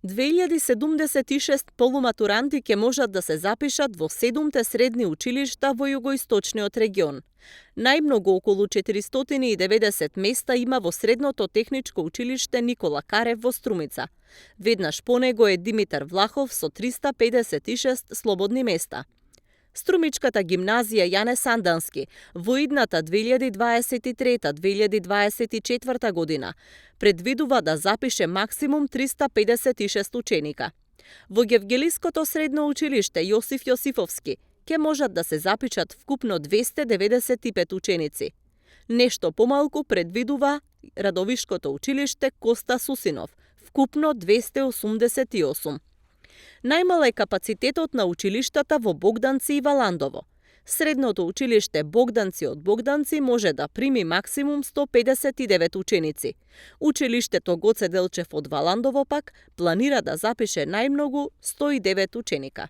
...2076 полуматуранти ќе можат да се запишат во 7 средни училишта во југоисточниот регион. Најмногу околу 490 места има во Средното техничко училиште Никола Карев во Струмица. Веднаш по него е Димитар Влахов со 356 слободни места. Струмичката гимназија Јане Сандански во идната 2023-2024 година предвидува да запише максимум 356 ученика. Во Гевгелиското средно училиште Јосиф Јосифовски ќе можат да се запишат вкупно 295 ученици. Нешто помалку предвидува Радовишкото училиште Коста Сусинов, вкупно 288. Најмал е капацитетот на училиштата во Богданци и Валандово. Средното училиште Богданци од Богданци може да прими максимум 159 ученици. Училиштето Гоце Делчев од Валандово пак планира да запише најмногу 109 ученика.